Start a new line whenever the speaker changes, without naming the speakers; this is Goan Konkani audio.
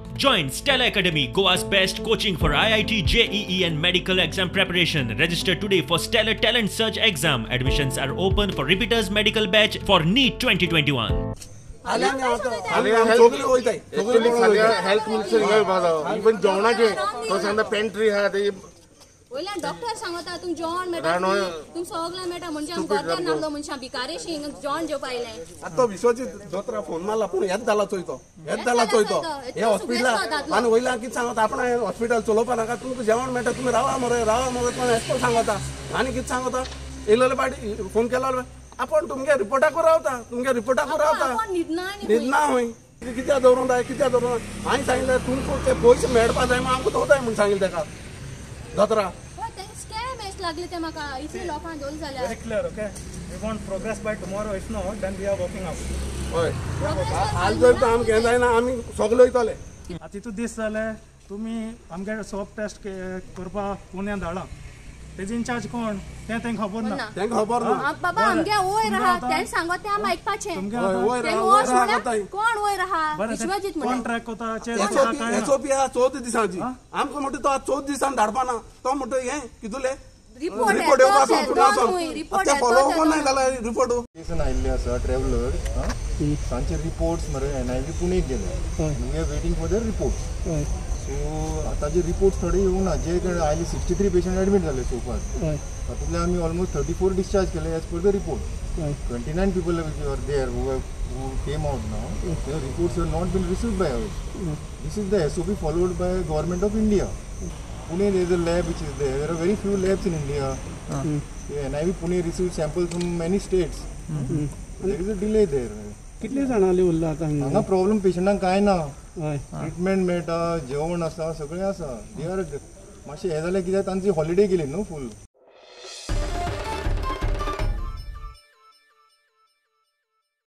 Join Stella Academy, Goa's best coaching for IIT, JEE and medical exam preparation. Register today for Stellar Talent Search exam. Admissions are open for repeaters medical batch for NEET 2021.
Health minister even जेवणाचे तो सांगता पेंट्री आहा ते
वयल्यान डॉक्टर सांगता तुम जेवण मेळटा, तुम सगळें मेळटा, म्हणजे आमी गरदार नासलो मनशां भिकारेशी हिंगा जेवण जेवपा आयलें.
आतां तो विश्वजीत दोतोरा फोन मारला पूण हेच जाला चोय तो, हेच जाला चोय तो हे हॉस्पिटला आनी वयल्यान कितें सांगता आपण हॉस्पिटल चलोवपा नाका, तुमकां जेवण मेळटा, तुमी रावा मरे, रावा मरे, कोण हेच कोण सांगता आनी कितें सांगता. येयलेले पाटी फोन केला आपण तुमगे रिपोर्टाकूच रावता, तुमगे रिपोर्टाकूच रावता, न्हिदना खंय, कित्याक दवरूंक जाय, कित्याक दवरूंक जाय. हांवें सांगिल्लें तुमकां ते पयशे मेळपा जाय म्हूण आमकां दवरताय म्हूण सांगिल्लें ताका दोतोरा.
लागले ते म्हाका इतले लोकांक दवरले जाल्यार.
Very clear, okay? We want progress by tomorrow. If not, then we are walking out.
हय, आज जर तर आमकां हें जायना आमी सगळे वयतले.
आतां तितू दीस जाले तुमी आमगे सोप टेस्ट करपाक पुण्यान धाडला, तेजी इन्चार्ज कोण तें तांकां खबर ना,
तांकां खबर ना.
बाबा आमगे वयर आहा तें सांगता तें आमी आयकपाचें. कोण वयर आहा? विश्वजीत
कोण ट्रॅक कोता?
एसओपी आहा 14 दिसांची, आमकां म्हणटा तो आज 14 दिसान धाडपा ना, तो म्हणटा हें कितुले रिपोर्ट येवपा फॉलो कोण जाल्यार रिपोर्ट
आयिल्ले आसा ट्रॅव्हलर तांचे रिपोर्ट्स मरे एनआयवी पुणेक गेले, we are waiting for their reports. So ताजे रिपोर्ट्स थोडे येवंक ना, जे आयले 63 पेशंट एडमीट जाले सो फार, तातूंतले आमी ऑलमोस्ट 34 डिस्चार्ज केले as per the report. 29 people which are there who came out now, their reports have not been received by us. This is the SOP followed by Government of India. Pune there is a lab which is there. There are very few labs in India. The NIV Pune receives samples from many states. There is a delay there.
कितले जाणांनी उरला आतां
हांगा प्रॉब्लम पेशंटांक कांय ना, ट्रिटमेंट मेळटा, जेवण आसा, सगळें आसा. They are मातशें हें जालें कित्याक तांची हॉलिडे गेली न्हू फूल.